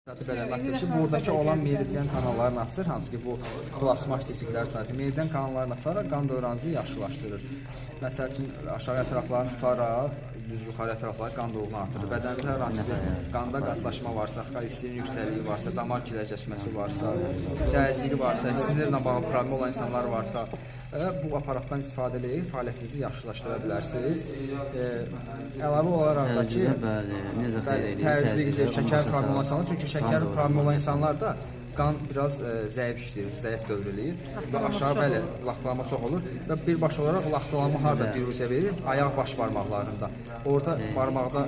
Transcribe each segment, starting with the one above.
Bədəndə aktiv buradakı olan meridian kanallarını açır, hansı ki bu plasmak disklər sayəsində meridian kanallarını açaraq qan dövranınızı yaxşılaşdırır. Məsəl üçün aşağı ətraflarını tutaraq düz yuxarı ətrafları qan dövranını artırır. Bədəninizdə hər hansı bir qanda qatlaşma varsa, xolesterin yüksəkliyi varsa, damar kirəcləşməsi varsa, təzyiqi varsa, sinirlə bağlı problemi olan insanlar varsa, bu aparatdan istifadə edərək fəaliyyətinizi yaxşılaşdıra bilərsiniz. Əlavə olaraq da ki, Təzyiqə, bəli, necə xeyir bəli, eləyir? təzyiqdir, Təzyiqə, şəkər ondan problemi olan insanlar, çünki şəkər qan problemi olan dövranı. insanlarda qan biraz zəif işləyir, zəif dövr eləyir və aşağı bəli, laxtalama çox olur və birbaşa olaraq laxtalama harda biruzə verir? Ayaq baş barmaqlarında. Orada barmaqda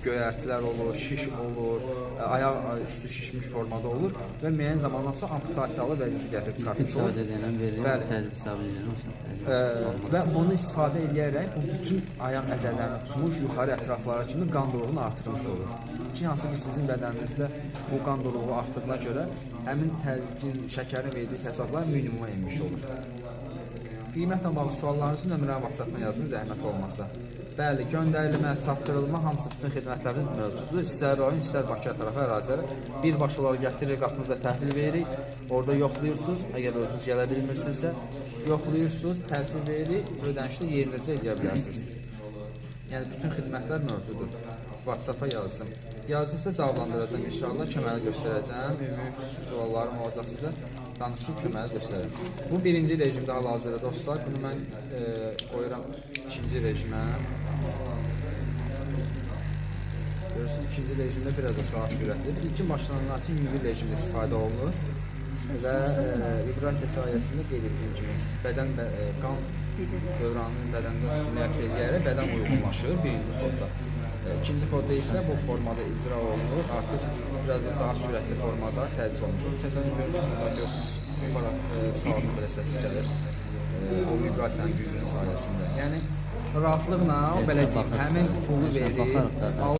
göyərtilər olur, şiş olur, ayaq üstü şişmiş formada olur və müəyyən zamandan sonra amputasiyalı vəziyyəti gətirib Bir çıxartmış olur. saat edənə verir, Bəli. təzyiq hesab edirəm, olsun, təzyiq normal. Və bunu istifadə edərək bu bütün ayaq əzələlərini tutmuş, yuxarı ətraflara kimi qan doluğunu artırmış olur. Ki hansı ki sizin bədəninizdə bu qan doluğu artdığına görə həmin təzyiqin, şəkərin verdiyi təzadlar minimuma enmiş olur. Qiymətlə bağlı suallarınızı nömrəni WhatsApp-dan yazın, zəhmət olmasa. Bəli, göndərilmə, çatdırılma, hamısı bütün xidmətlərimiz mövcuddur. İstər rayon, istər Bakı tərəfi ərazilərə birbaşa olaraq gətiririk, qapınıza təhvil veririk. Orada yoxlayırsınız, əgər özünüz gələ bilmirsinizsə, yoxlayırsınız, təhvil veririk, ödənişi də yerindəcə eləyə bilərsiniz. Yəni bütün xidmətlər mövcuddur. WhatsApp-a yazsın. Yazırsa cavablandıracağam inşallah, köməyi göstərəcəm. Ümumi suallarım olacaq sizə, danışıb köməyi göstərəcəm. Bu birinci rejimdə hal-hazırda dostlar. Bunu mən qoyuram ikinci rejimə. Görürsünüz, ikinci rejimdə biraz da saat sürətlidir. İlkin başlananlar üçün yüngül rejimdə istifadə olunur və vibrasiya sayəsində qeyd etdiyim kimi bədən və qan dövranının bədəndə stimulyasiya eləyərək bədən uyğunlaşır birinci kodda. İkinci kodda isə bu formada icra olunur. Artıq biraz da daha sürətli formada təzyiq olunur. Təsəvvür görün ki, burada gör, saatın belə səsi gəlir. O vibrasiyanın gücünün sayəsində. Yəni rahatlıqla, belə deyim, həmin pulu Baxırsınız, verir, baxarıq da.